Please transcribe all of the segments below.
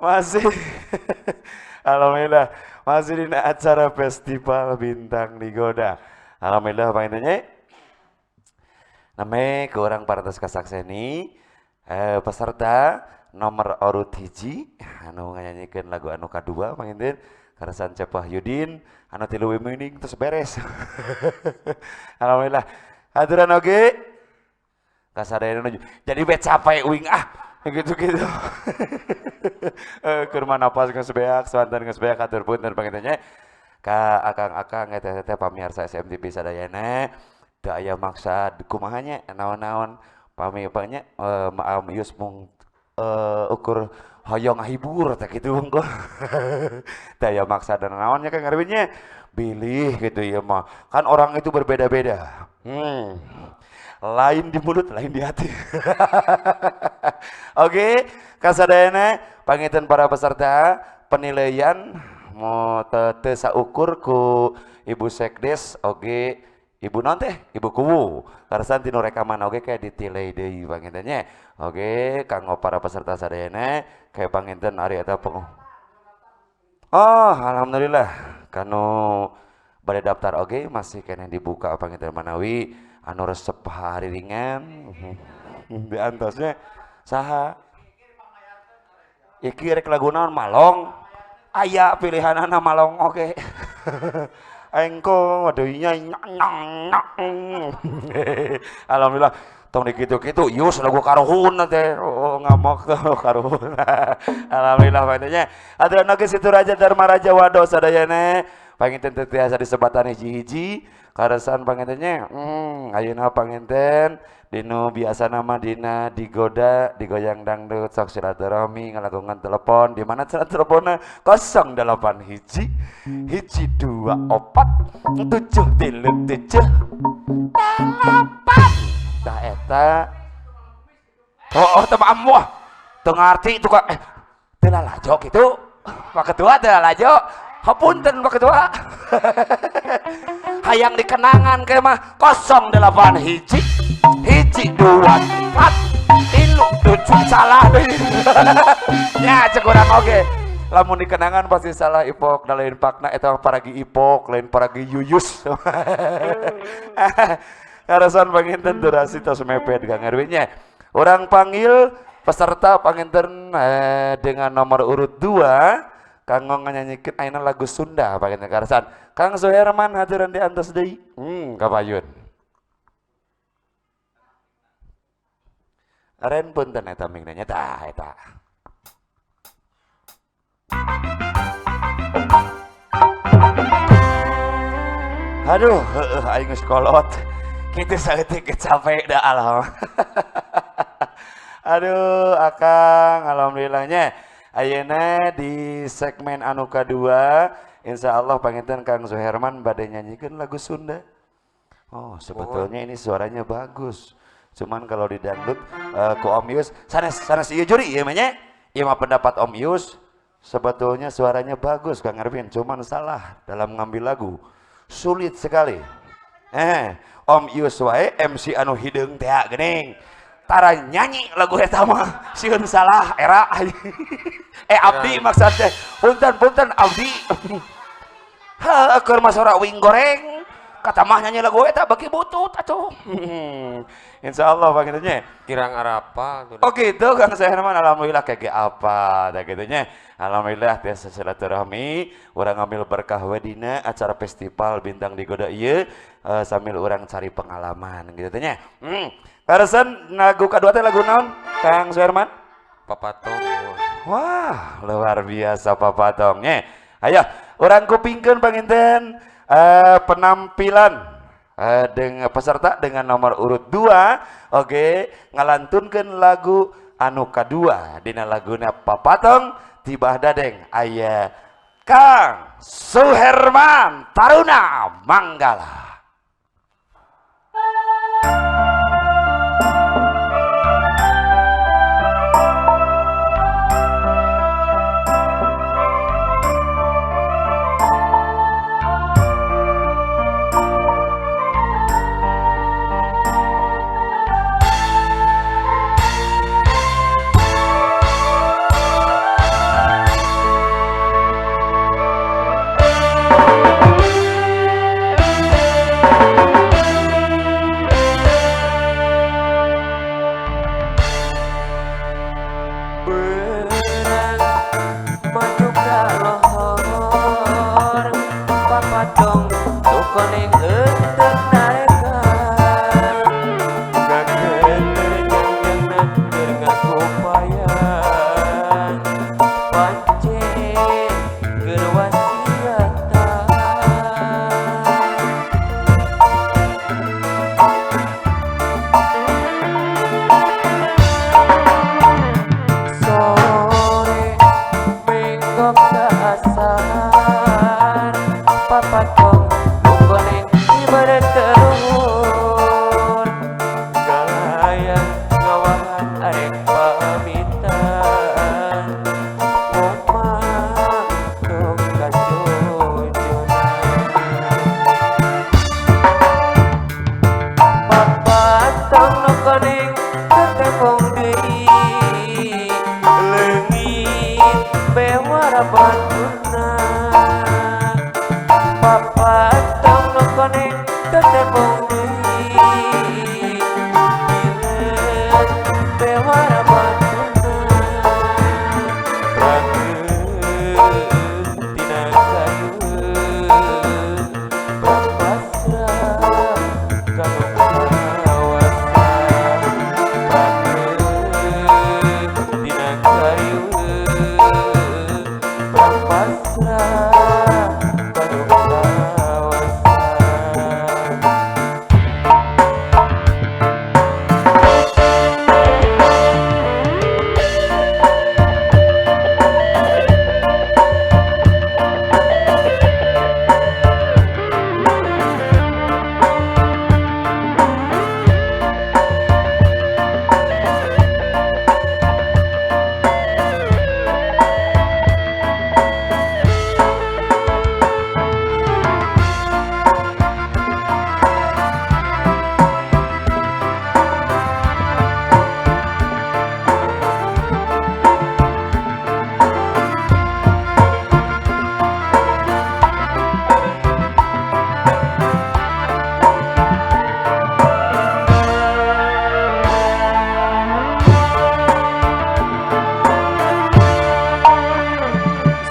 Masih alhamdulillah masih di acara Festival Bintang Digoda. Alhamdulillah pangintennya namanya ke orang parantos kasakseni peserta nomor urut 1 anu nganyanyikeun lagu anu kadua panginten karasan Cep Wahyudin anu 3 mining terus beres. Alhamdulillah aturan oge kasadayana jadi be capek uing ah gitu-gitu. Keur napas geus beak, swanten geus beak atur punten pangintennya ka akang-akang eta teh pamiarsa SMTV sadayana teu aya maksad kumaha nya naon-naon pami nya maam ius mung ukur hoyong ngahibur teh kitu hungkul. Teu aya maksad naon nya Kang Erwin nya bilih gitu ieu mah. Kan orang itu berbeda-beda. Lain di mulut, lain di hati. Oke, kasadayana panginten para peserta penilaian mau teu saukur ku Ibu Sekdes oge Ibu non teh, Ibu Kuwu. Karasan tinu rekaman oge kayak ditilai deui pangintennya. Oge, kanggo para peserta sadayana kayak panginten ari eta Oh, alhamdulillah kanu bade daftar oge masih keneh dibuka panginten manawi anu resep hari ringan di antosnya saha iki rek lagu naon malong aya pilihanana malong oge. Engko waduh nyang. Alhamdulillah tong dikitu-kitu yus lagu karuhun teh oh ngamok tuh karuhun. Alhamdulillah pangintennya aturan oge Situ Raja Dharma Raja Wado sadayana panginten teu tiasa disebatan hiji-hiji karesan pangintennya ayeuna panginten dinu biasa nama dina digoda digoyang dangdut sok silaturahmi ngalagongan telepon di mana cara teleponnya 08 1 1 2 4 7 3 7 8 tah eta oh teu amuh teu ngarti tukang teu lalajo kitu Pak Ketua teu lalajo hapunten Pak Ketua. Hayang dikenangan ke mah 08 1 1 2 4 3 7 salah deui. Ya cek urang oge lamun dikenangan pasti salah ipok da lain pakna eta mah paragi ipok lain paragi yuyus. Karasan panginten durasi tos mepet Kang Erwin nya. Urang panggil peserta panginten dengan nomor urut 2 kanggo nganyanyikeun ayeuna lagu Sunda panginten karasan Kang Suherman haturan diantos deui. Kapayun. Aren punten eta mingna nya tah eta. Aduh, heueuh aing geus kolot. Kitu saeutik capek da alhamdulillah. Aduh, akang alhamdulillahnya. Ayeuna di segmen anu kadua, insyaallah panginten Kang Suherman bade nyanyikeun lagu Sunda. Oh, sebetulnya ini suaranya bagus. Cuman kalau di dangdut ku Om Yus, sanes sanes ieu juri ieu mah nya. Ieu mah pendapat Om Yus. Sebetulnya suaranya bagus Kang Erwin, cuman salah dalam ngambil lagu. Sulit sekali. Om Yus wae MC anu hideung teh geuning. Tara nyanyi lagu eta mah sieun salah era. Abdi maksudnya punten-punten abdi. Heuh keur mah sora wing goreng kata mah nyanyi lagu eta bagi butut atuh. Insyaallah panginten nya. Kirang arapa tuh. Oh gitu Kang Suherman alhamdulillah kayak apa da kitu nya. Alhamdulillah tiasa silaturahmi urang ngambil berkah we dina acara festival Bintang Digoda ieu sambil urang cari pengalaman gitu teh nya. Karasan lagu kadua teh lagu naon Kang Suherman? Papatong. Wah, luar biasa papatongnya. Ayo, urang kupingkeun panginten penampilan dengan peserta dengan nomor urut 2. Oke, ngalantunkeun lagu anu kadua dina laguna Papatong tibah dadeng aya Kang Suherman Taruna Manggala. nu koneng tetembong deui leungit bewara baturna papatong nu koneng tetembong deui leungit bewara baturna rakeun tina kayu pasrah kanu kawasa rakeun tina kayu pasrah kanu kawasa.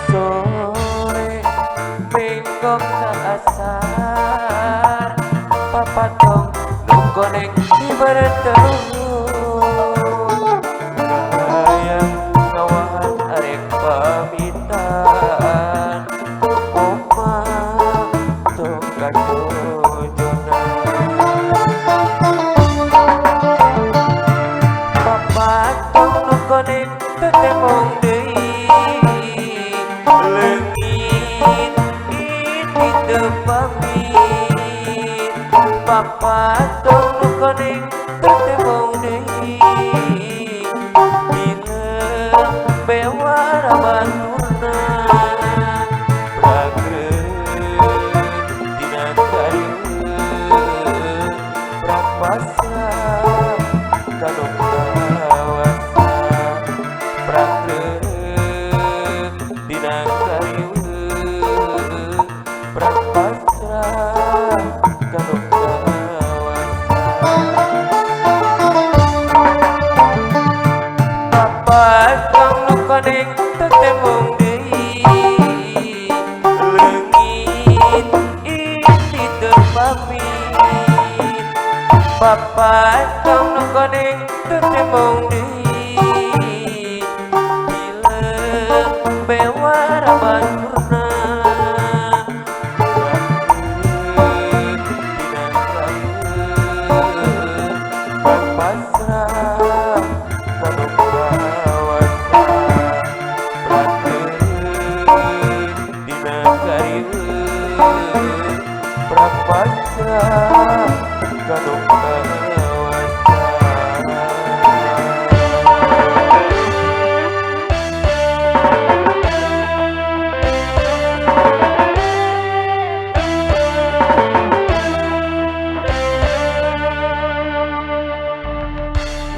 Sore menggok ka asar papatong nu koneng dibertemu kahayang ngawahan arek pamitan oma tong kajojona papatong nu koneng tetembong deui leungit ini teu pamit papatong nu koneng tetembong deui dilem bewara baturna pragreuh tina kariweuh prapasrah kanu kawasa pragreuh tina kariweuh prapasrah kanu kawasa papatong nu koneng tetembong deui leungit ini teu pamit papatong nu koneng tetembong deui dilem bewara baturna rakeun tina kariweuh pasrah kanu kawasa rakeun tina kariweuh prapasrah kanu kawasa.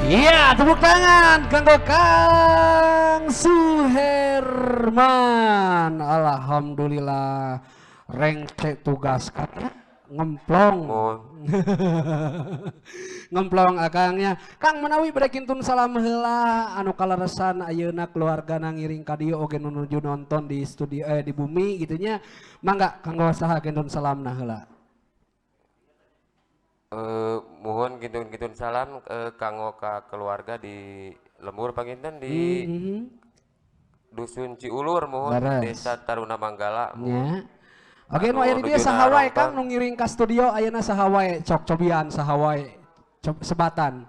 Iya, tepuk tangan kanggo Kang Suherman. Alhamdulillah rengse tugas karena ngemplong. Mohon. Ngemplong akangnya. Kang menawi bade kintun salam heula anu kaleresan ayeuna keluarga ngiring ka dieu oge nu nuju nonton di studio di bumi gitu nya. Mangga kanggo saha kintun salamna heula. Mohon kintun-kintun salam kanggo ka keluarga di lembur panginten di Dusun Ciulur mohon. Leres. Desa Taruna Manggala mohon. Nya. Oke, nu Anu aya di dieu nuju saha wae nonton. Kang nu ngiring ka studio ayeuna saha wae cok cobian saha wae sebatan.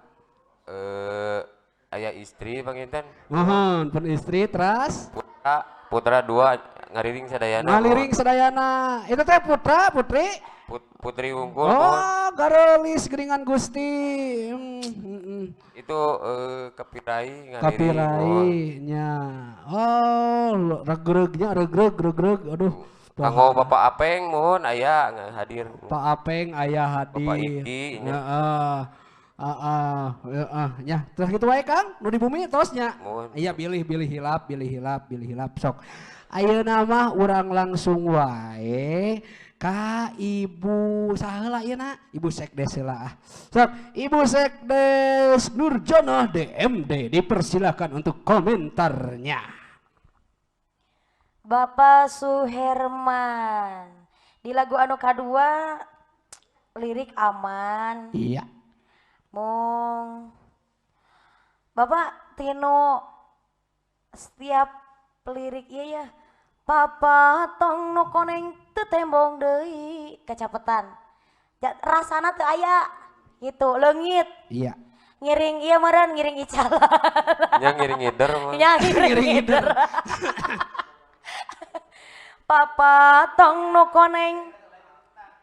Aya istri panginten. Mohon pun istri teras Putra putra dua ngariring sadayana. Ngaliring sadayana. Itu teh putra putri? Putri wungkul mohon. Oh, garelis geuningan Gusti. Itu kepirai ngaliring. Kapirai nya. Oh, regreg-nya regreg regreg. Aduh. Kanggo Bapak Apeng mohon aya hadir. Pak Apeng aya hadir. Bapak Iki nya. Heeh. Heeh, heeh nya. Terus kitu wae Kang, nu di bumi tos nya. Mohon. Iya bilih bilih hilap, bilih hilap, bilih hilap sok. Ayeuna mah urang langsung wae ka Ibu saha heula ieu na? Ibu Sekdes heula ah. Sok, Ibu Sekdes Nurjono DMD dipersilakan untuk komentarnya. Bapak Suherman di lagu anu kadua lirik aman. Iya. Mung Bapak tino setiap lirik iya ya. Papa tong nu koneng teu tembong deui kecapetan. Rasana teu aya gitu, leungit. Iya. Ngiring ieu meureun ngiring icalan. Nya ngiring ngider mah. Nya ngiring ngider. Papa tong nu koneng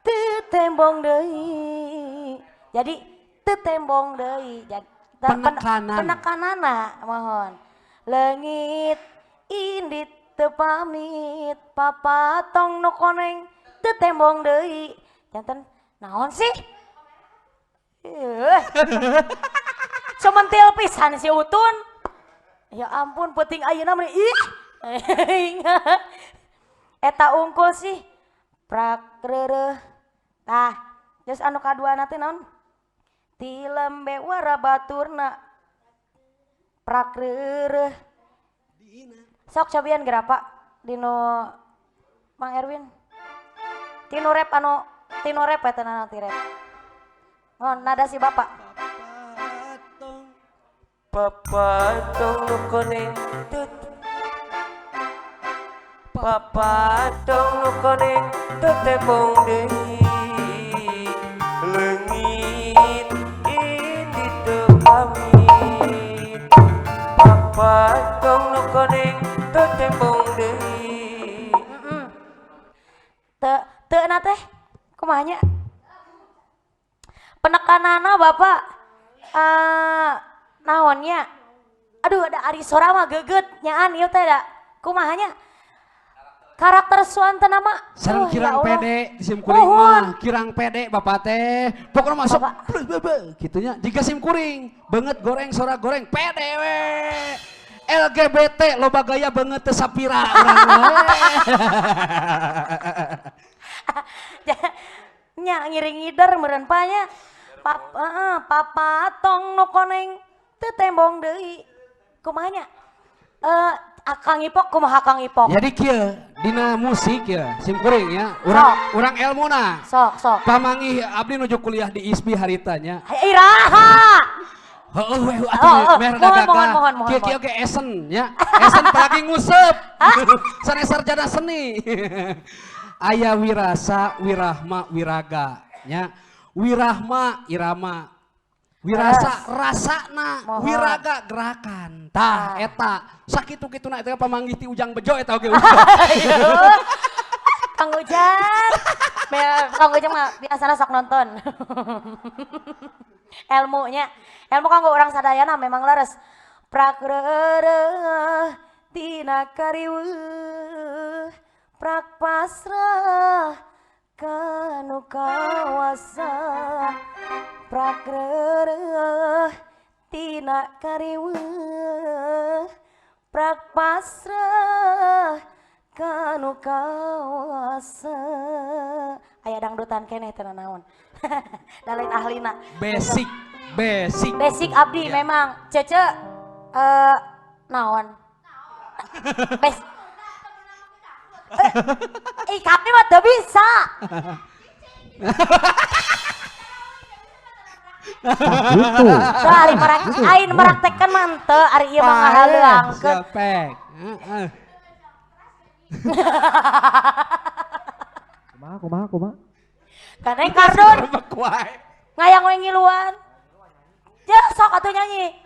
teu tembong deui. Jadi teu tembong deui. Penekanan. Penekanana mohon. Leungit indit teu pamit, papa tong nu koneng teu tembong deui. Janten naon sih? Sementil pisan si Utun. Ya ampun peuting ayeuna mah ih. Eta unggul sih. Prak reureuh. Tah, geus anu kaduana teh naon? Ti lembe wara baturna. Prak reureuh. Sok cobian geura Pak dinu Mang Erwin. Tinu rep anu tinu rep eta naon ti rep. Mohon nada si Bapak. Papa tong nu koneng teu Papa tong nu koneng teu tembong deui. Leungit indit teu pamit. Papa tong nu koneng teu tembong deui. Teu teu na teh kumaha nya? Penekanana Bapak naonnya? Aduh ada ari sora mah geget nyaan ieu teh da. Kumaha nya? Karakter suantena mah sareng kirang ya pede di sim kuring mah, kirang pede Bapak teh. Pokoknya masuk gitu nya jika sim kuring banget goreng sora goreng pede we. LGBT loba gaya banget teu sapira urang we. Nya ngiring ngider meureun pa nya. Papa tong nu koneng teu tembong deui. Kumaha nya? Akang Ipok kumaha Kang Ipok? Jadi kieu dina musik ya, sim kuring ya, urang elmuna. Sok sok. Pamanggih abdi nuju kuliah di ISBI harita nya. Iraha. Heeh we atuh meh rada gagah. Kieu kieu ge esen nya. Esen palagi nguseup. Sanes sarjana seni. Aya wirasa, wirahma, wiraga nya. Wirahma irama. Wirasa rasana, wiraga gerakan. Tah eta sakitu-kituna eta pamanggih ti Ujang Bejo eta oge. Kang Ujang. Kang Ujang mah biasana sok nonton. Ilmunya, ilmu kanggo urang sadayana memang leres. Prak reureuh tina kariweuh, prak pasrah kanu kawasa. Prak reureuh tina kariweuh, prak pasrah kanu kawasa. Aya dangdutan keneh teu nanaon. Da lain ahlina. Basic, basic. Basic abdi ya. Memang Cece naon? Bes. Ih, kami mah teu bisa. Gitu. Tah ari aing meraktekkan mah henteu, ari ieu mah ngahaleuangkeun. Heeh. Kumaha kumaha kumaha. Kan Kardun. Ngayang we ngiluan. Ya sok atuh nyanyi.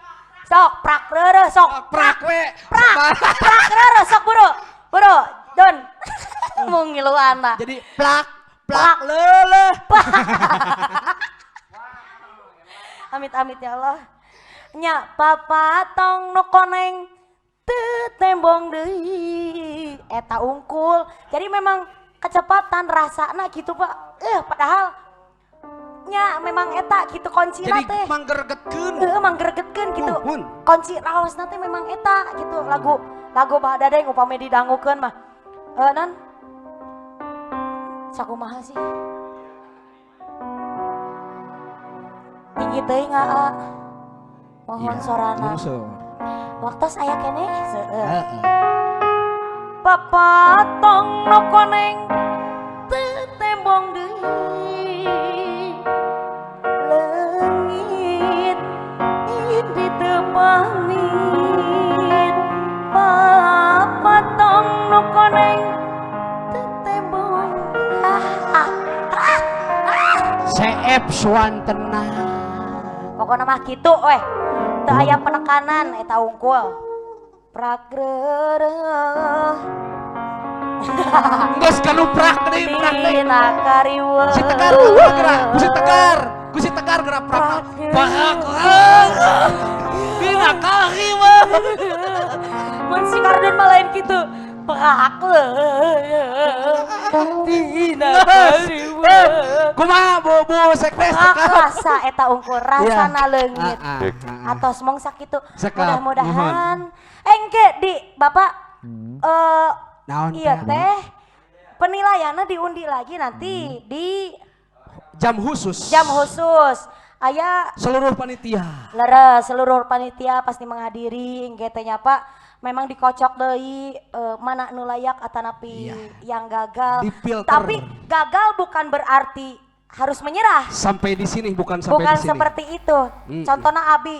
Sok prak reureuh sok. Prak we. Prak. Prak reureuh sok buru. Buru, Don. Mau ngiluan lah. Jadi plak plak leuleuh. Amit-amit ya Allah. Nya papa tong nu koneng teu tembong deui. Eta ungkul. Jadi memang kecepatan rasana gitu Pak. Padahal Nya memang eta gitu kuncina Jadi teh. manggergetkeun. Heeh, manggergetkeun gitu. Muhun. Kunci raosna teh memang eta gitu. Lagu lagu Bah Dadeng upami didangukeun mah. Eh nan sakumaha sih? Tinggi teuing aa. Mohon Iya, sorana. Lungsur. Waktos aya keneh seueur. Heeh. Papatong nu koneng teu tembong deui leungit indi teu pamit papatong nu koneng teu tembong ah, ah, ah, ah. CF Swantena. Pokokna mah kitu weh, teu aya penekanan eta unggul pragrereh. Geus kanu prak deui, prak deui. Tina kariweuh. Si Tegar gerak, gerak. Ku si Tegar, ku si Tegar gerak prak. Prak. Dina kariweuh. Mun si Kardun mah lain kitu. Prak. Tina kariweuh. Kumaha Bu Bu Sekdes Prak Tegar? rasa eta unggul, rasana leungit. Ah, ah, ah. Atos mong sakitu. Sekap, Mudah-mudahan engke di Bapak eh Naon iya teh? teh penilaiannya diundi lagi nanti di Jam khusus. jam khusus. Aya Seluruh panitia. Leres, seluruh panitia pasti menghadiri engke teh nya Pak. Memang dikocok deui mana nu layak atanapi Iya. yang gagal. Difilter. Tapi gagal bukan berarti harus menyerah. Sampai di sini bukan sampai Bukan di sini. seperti itu. Contohnya Abi.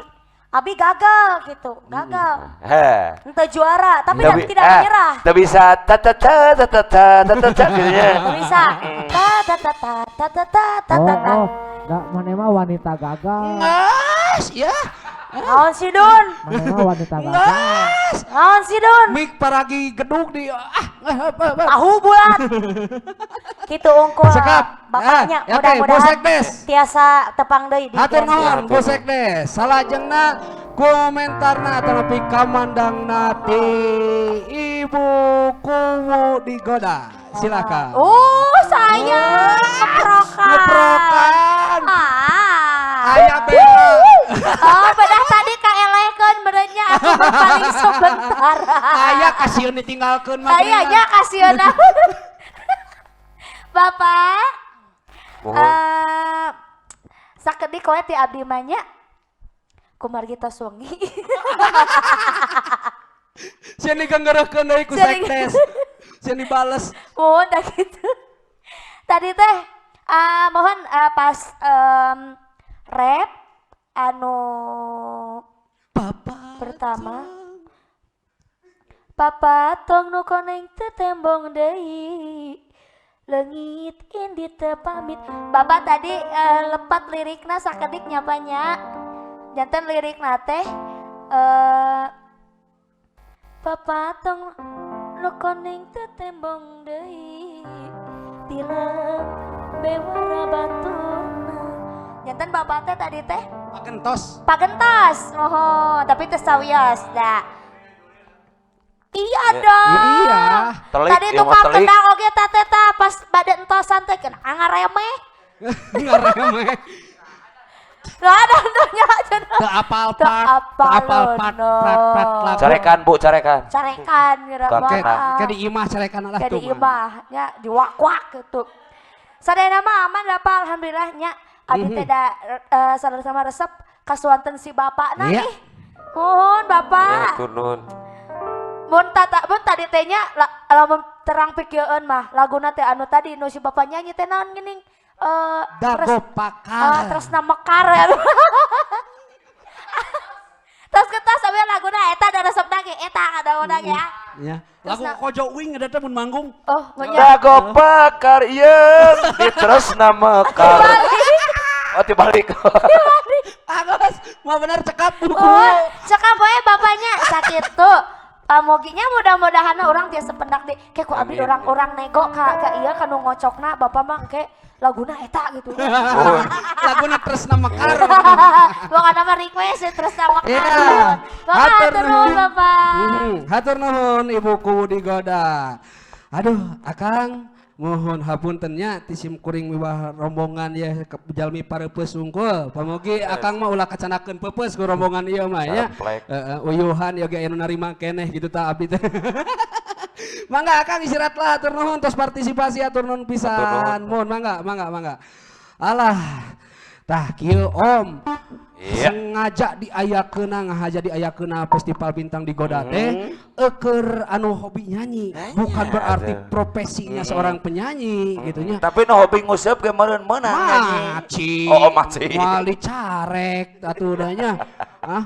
Abi gagal gitu, gagal. Heh. Ente juara, tapi tidak menyerah. Teu bisa ta ta ta ta ta ta ta ta ta gitu nya. Teu bisa. Ta ta ta ta ta ta ta ta Oh, ta ta. oh, nggak mana mah wanita gagal. Ngas ya. Naon si Dun? Mana mah wanita gagal. Ngas. Naon si Dun? Mik paragi gedug di ah, ah, ah, ah. Tahu bulat. Gitu unggul. Sekap. Bapaknya Ah, ya, oke, mudah-mudahan Bu Sekdes. tiasa tepang deui di Hatur Grand. nuhun Bu Sekdes. Salajengna komentarna atanapi kamandangna ti Ibu Kuwu Digoda. Silakan. Oh, saya ngeprokan. Ngeprokan. Ah. Aya bela. Oh, bedah tadi kaelehkeun benernya aku berpaling sebentar. Aya kasieun ditinggalkeun mah. Kayaknya kasihan aku. Bapak, Mohon. Sakedik we ti abdi mah nya. Kumargi tos wengi. Sieun diganggereukeun deui ku Sieun di- Sekdes. Sieun dibales. Mohon dah gitu. Tadi teh mohon pas rap anu Papa. pertama. Papa tong nu koneng teu tembong deui. Leungit indi teu pamit. Bapak tadi lepat lirikna sakedik nyapanya. Janten lirikna teh Papa tong nu koneng teu tembong deui. Tilem bewara baturna. Janten bapak teh tadi teh Pagentos. Pagentos, mohon, tapi teu sawios da. Iya dong. Iya. Telik, Tadi ieu mah tukang telik. kendang oge teh teh tah pas bade entosan teh kena ngaremeh. Ngaremeh. Lah ada nya cenah. Teu apal Teu part, teu apal apal part, no. prat prat lagu. Carekan Bu, carekan. Carekan geura Tukang mah. Ke, kendang. ke di imah carekan lah Ke tuh. di imah nya diwak-wak gitu. Sadayana mah aman lah Pak, alhamdulillah nya. Abi teh da sadar sama resep kasuanten si bapakna Iya. ih. Mohon Bapak. Ya, turun. Mun tata mun tadi teh nya lamun terang pikirkeun mah laguna teh anu tadi nu si bapak nyanyi teh naon geuning Dago pakar. Tresna mekar ya. Terus kertas sampe laguna eta da resepna ge eta kadanguna ge ya. Ya. Lagu Kojo Wing ada teh mun manggung. Oh, nya. Dago pakar yeung ditresna mekar. Oh dibalik. Agus, mau bener cekap buku. Oh, cekap we bapaknya sakitu. Pamoginya mudah-mudahan orang tiasa pendak di kayak ku abdi Amin. orang-orang nego ka ka ieu ka nu ngocokna bapak mah ke laguna eta gitu. Laguna Tresna Mekar. Pokokna mah request ya, terus sama Iya. Bapak Hatur hatur nuhun nuhun. Bapak. Hatur nuhun Ibu Kuwu Digoda. Aduh, Akang Mohon hapunten nya ti sim kuring miwah rombongan ya jalmi pareupeus unggul. Pamogi akang mah ulah kacanakeun peupeus ku rombongan ieu mah nya. Heeh, uyuhan ieu ge anu narima keneh gitu ta abdi teh. Mangga akang istirahat lah, atur nuhun tos partisipasi, atur nuhun pisan. Mohon mangga mangga mangga. Alah. Tah kieu Om. Iya. Sengaja diayakeuna ngahaja diayakeuna Festival Bintang Digoda teh eukeur anu hobi nyanyi, bukan berarti profesinya seorang penyanyi gitu nya. Tapi nu hobi nguseup ge meureun meunang nyanyi. Maci. Oh, maci. Moal dicarek atuh da nya. Ah.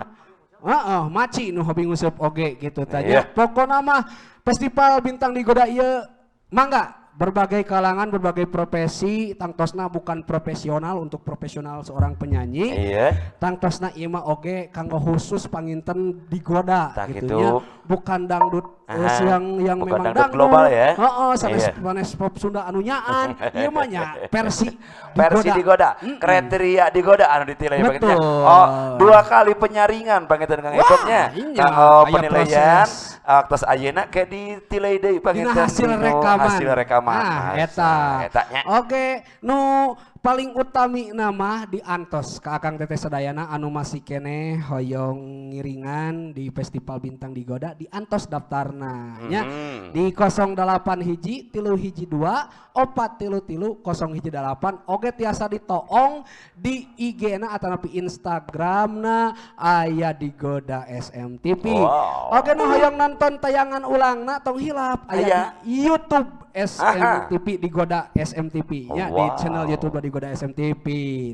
Heeh, maci nu hobi nguseup oge gitu tah nya. Iya. Pokona mah Festival Bintang Digoda ieu mangga berbagai kalangan, berbagai profesi, tangtosna bukan profesional untuk profesional seorang penyanyi. Iya. Tangtosna ieu mah oge kanggo khusus panginten digoda Tah gitu gitu. nya. Bukan dangdut yang Bukan memang dangdut global ya. Heeh, sanes Iya. sanes pop Sunda anu nyaan, ieu mah nya versi Versi digoda, Mm-mm. kriteria digoda anu ditilai Betul. panginten. Oh, dua kali penyaringan panginten Kang Wah, Epoknya. iya. Kanggo Aya penilaian proses. tos ayeuna ke ditilai deui Dina panginten hasil dinu rekaman. hasil rekaman. Nah, Masa, eta. eta nya. Oke, nu paling utami nama diantos ke Akang Teteh Sadayana anu masih keneh hoyong ngiringan di Festival Bintang Digoda diantos daftarna nya di 08 hiji 3 1 2 4 3 3 0 1 8. Oke, tiasa ditoong di IG na atanapi Instagram na aya Digoda SMTV. Wow. Oke, nu hoyong nonton tayangan ulangna tong hilap aya Aya. di YouTube SMTV Digoda SMTV nya di Wow. channel YouTube Digoda SMTV.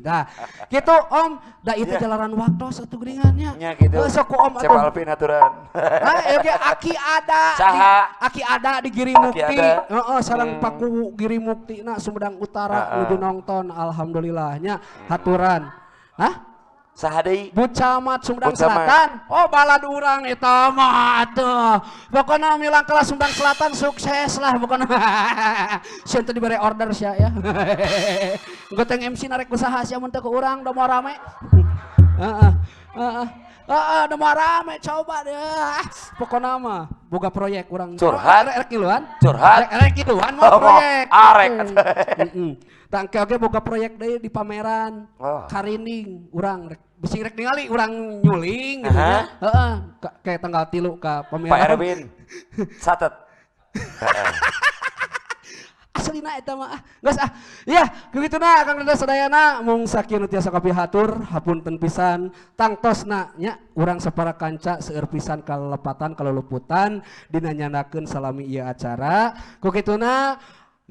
Nah, gitu Om, da itu Iya. jalanan waktu satu geringannya. Nya gitu. Heuh, sok ku Om Cep atuh. Alvin aturan. Ah, oke, Aki ada di, Saha? Aki ada di Giri Mukti. Aki ada. Heeh, sareng Paku Giri Mukti na Sumedang Utara nuju nonton alhamdulillahnya haturan. Hah? Saha deui? Bu Camat Sumedang Bu Camat. Selatan. Oh, balad urang eta mah atuh. Pokona milang kelas Sumedang Selatan sukses lah pokona. Sieun teu dibere order sia ya. Goteng MC narek usaha sia mun teu ku urang da moal rame. Heeh. Heeh. Heeh, da moal rame coba deh. Pokona mah boga proyek urang. Curhat. Rek ngiluan. Curhat. Rek ngiluan mah Oh, proyek. arek. Heeh. Tangke oge boga proyek deui di pameran. Oh. Karinding urang rek bisi rek ningali urang nyuling gitu nya. Heeh, kayak tanggal 3 ka pameran. Pak Erwin. Catet. Aslina eta mah. Ah, geus ah. Iya, kugituna Kang Dada sadayana mung sakieu nu tiasa kapihatur, hapunten pisan tangtosna nya urang sapara kanca seueur pisan kalepatan kaluluputan dina nyandakeun salami ieu acara. Kugituna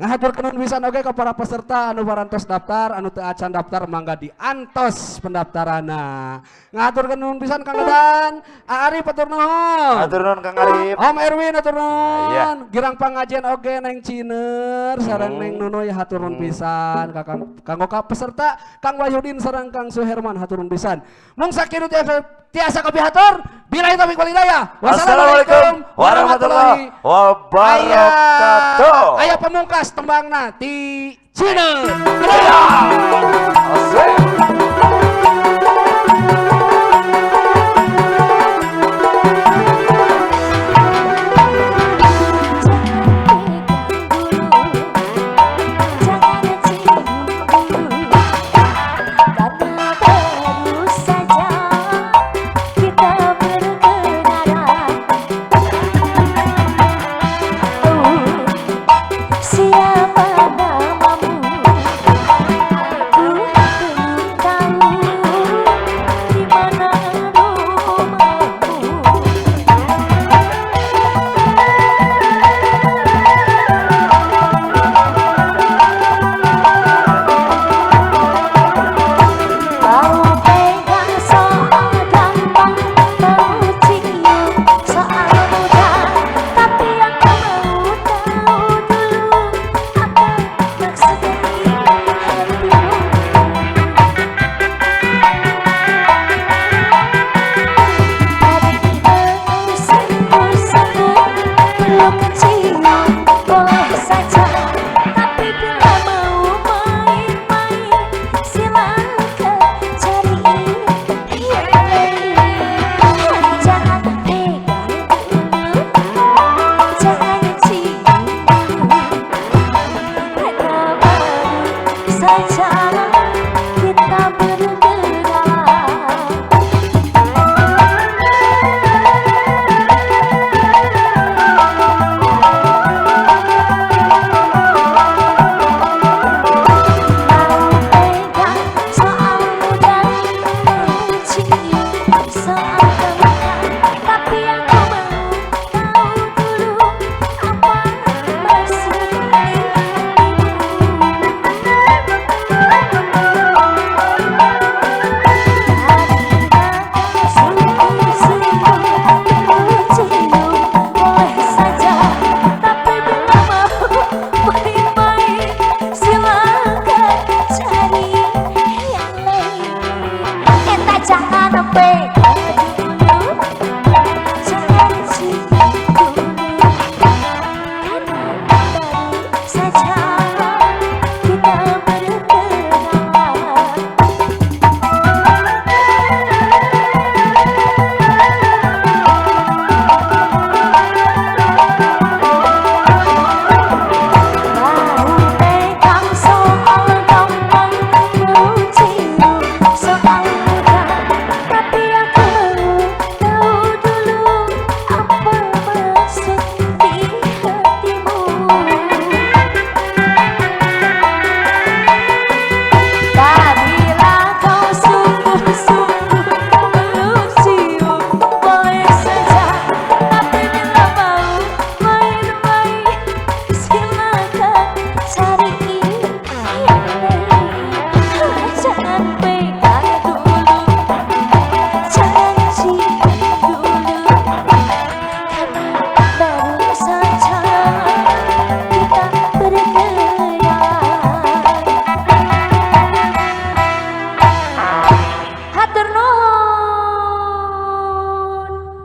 ngahaturkeun pisan oge ka para peserta anu parantos daftar, anu teu acan daftar mangga diantos pendaftaranna. Ngahaturkeun pisan Kang Dadan, Arif atur nuhun. Atur nuhun Kang Arif. Om Erwin atur nuhun. Iya. Girang pangajian oge Neng Ciner sareng Neng Nunoy hatur nuhun pisan ka Kang kanggo ka peserta Kang Wahyudin sareng Kang Suherman hatur nuhun pisan. Mung sakieu tiasa kapihatur, billahi taufiq wal hidayah. Wassalamualaikum warahmatullahi wabarakatuh. Aya pamungkas tembangna ti Cina. Iya.